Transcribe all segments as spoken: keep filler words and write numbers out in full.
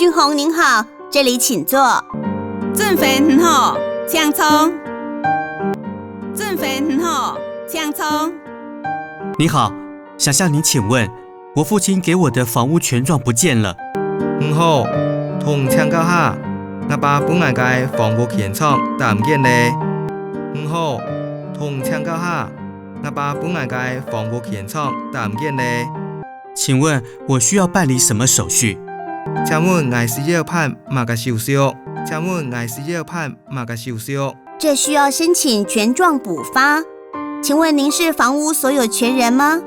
俊宏您好，这里请坐。俊宏你好，請坐。俊宏你好，請坐。你好，想向您请问，我父亲给我的房屋权状不见了。你好，同你請教下，吾爸分𠊎个房屋權狀打毋見了。你好，同你請教下，吾爸分𠊎个房屋權狀打毋見了。请问我需要办理什么手续？請問𠊎需要辦麼个手續？請問𠊎需要辦麼个手續？这需要申请权状补发。请问您是房屋所有权人吗？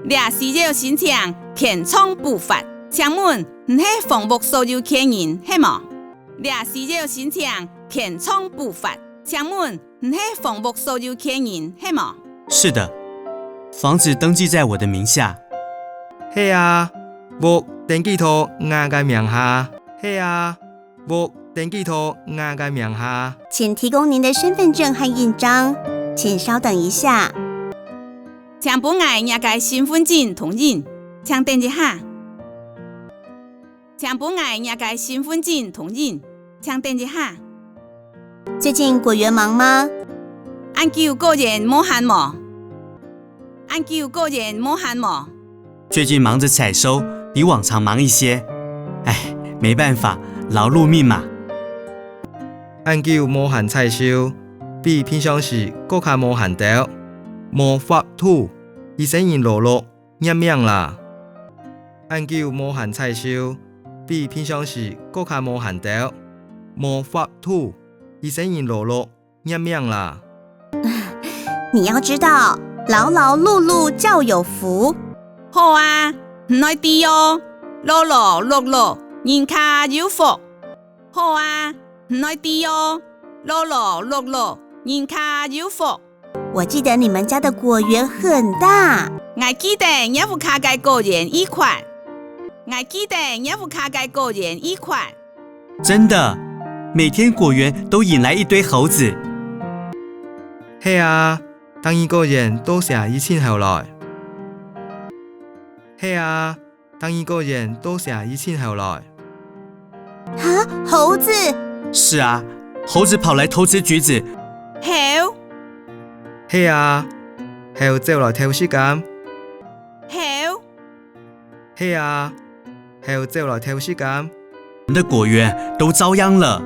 这需要申请权状补发。请问你係房屋所有权人係無？这需要申请权状补发。请问你係房屋所有权人係無？是的，房子登记在我的名下。係啊，屋登记到𠊎个名下。係啊，屋登记到𠊎个名下。请提供您的身份证和印章，请稍等一下。请分𠊎若个身份证同印，请等一下。请分𠊎若个身份证同印，请等一下。最近果园忙吗？恁久果園無閒無？恁久果園無閒無？最近忙着采收，比往常忙一些。唉，没办法，劳碌命嘛。恁久無閒采收，比平常時更加無閒兜。無法度，一世人勞碌， 認命啦。恁久無閒採收，比平常時更加無閒兜，無法度，一生人勞碌，認命啦。你要知道，勞勞碌碌較有福。好啊，你愛知哦，勞勞碌碌，人較有福。 好啊，你愛知哦，勞勞碌碌，人較有福。我記得你們家的果園很大。𠊎記得若屋下个果園異闊。𠊎記得若屋下个果園異闊。真的，每天果園都引來一堆猴子。係啊，逐日果園都餳一陣猴來。係啊， 逐日果園都餳一陣猴來。哈，猴子？是啊，猴子跑來偷吃橘子。猴？係啊，猴走來偷食柑。猴？係啊，猴走來偷食柑。我們的果園都遭殃了。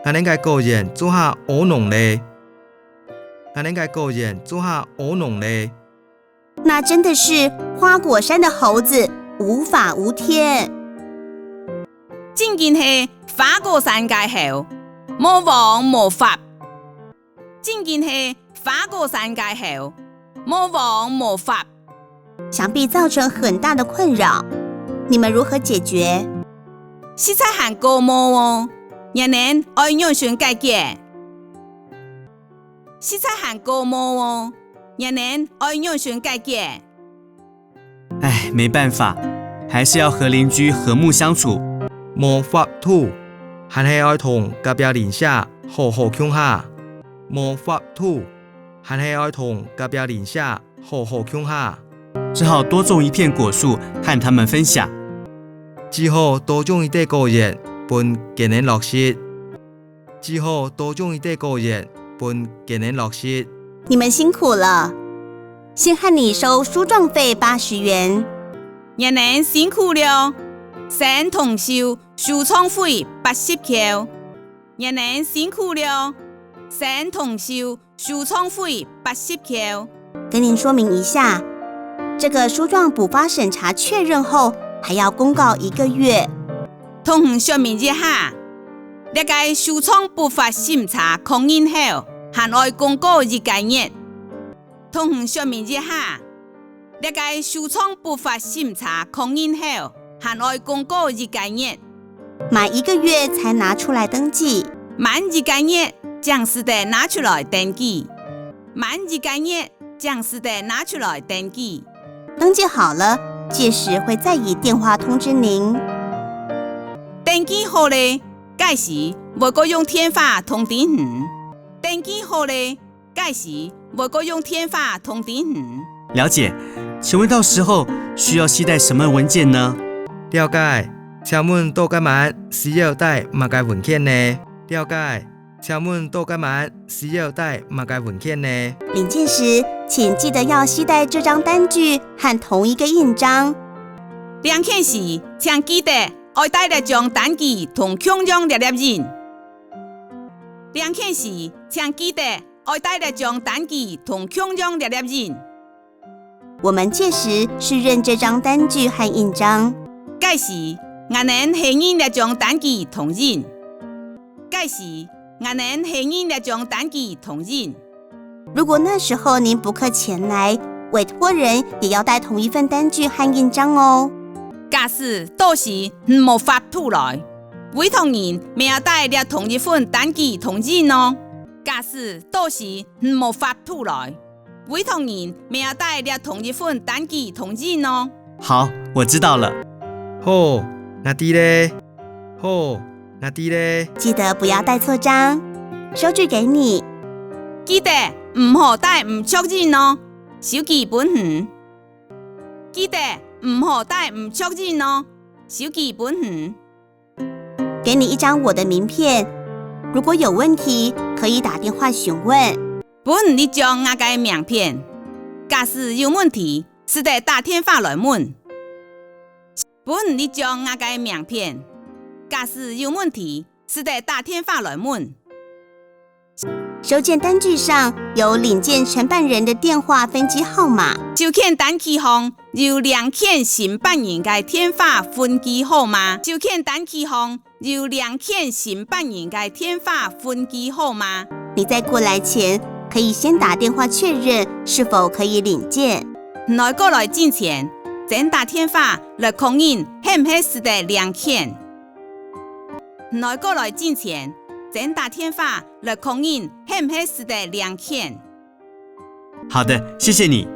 𠊎等个果園做下屙膿咧。𠊎等个果園做下屙膿咧。 那真的是花果山的猴子，無法無天。正經係花果山个猴，無王無法。正經係花果山个猴，無王無法。想必造成很大的困擾，你們如何解決？實在還過無哦，若等愛仰般解決？實在還過無哦， 若等愛仰般解決？唉，沒辦法，還是要和鄰居和睦相處。無法度，還係愛同隔壁鄰舍好好共下。無法度，還係愛同隔壁鄰舍好好共下。只好多種一片果樹和他們分享。只好多種一垤果園分佢等落食。 只好多種一垤果園分佢等落食。你們辛苦了，先和你收書狀費八十元。若等辛苦了，先同收書狀費八十箍。若等辛苦了，先同收書狀費八十箍。跟您說明一下，這個書狀補發審查確認後，還要公告一個月。 同你說明一下，這個書狀補發審查確認後，還愛公告一個月。同你說明一下，這個書狀補發審查確認後，還愛公告一個月。滿一個月才拿出來登記。滿一個月正使得拿出來登記。滿一個月正使得拿出來登記。 登記好了，屆時會再以電話通知您。登記好咧，屆時會過用電話通知你。登記好咧，屆時會過用電話通知你。了解，請問到時候需要攜帶什麼文件呢？了解，請問到該滿需要帶麼个文件呢？了解，請問到該滿需要帶麼个文件呢？領件時，請記得要攜帶這張單據和同一個印章。領件時，請記得愛帶這張單據同共樣粒粒印。領件時，請記得愛帶這張單據同共樣粒粒印。我們屆時是認這張單據和印章。屆時，𠊎等係認這張單據同印。屆時，𠊎等係認這張單據同印。如果那時候您不克前來，委託人也要帶同一份單據和印章哦。假使到時你無法度來，委託人乜愛帶這同一份單據同印哦。假使到時你無法度來，委託人乜愛帶這同一份單據同印哦。好，我知道了。好，𠊎知咧。好，𠊎知咧。記得不要帶錯章。收據給你。記得毋好帶毋著印哦，收據分你。記得毋好帶毋著印哦，收據分你。給你一張我的名片，如果有問題，可以打電話詢問。分你一張𠊎个名片，假使有問題，使得打電話來問。分你一張𠊎个名片，假使有問題，使得打電話來問。收件單據上有領件承辦人的電話分機號碼。收件單據項有領件承辦人个電話分機號碼。收件單據項有領件承辦人个電話分機號碼。你在過來前，可以先打電話確認是否可以領件。你愛過來進前，先打電話來確認係毋係使得領件。你愛過來進前，先打電話來確認係毋係使得領件。好的，謝謝你。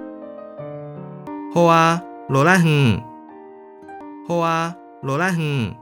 好啊，勞力你。好啊，勞力你。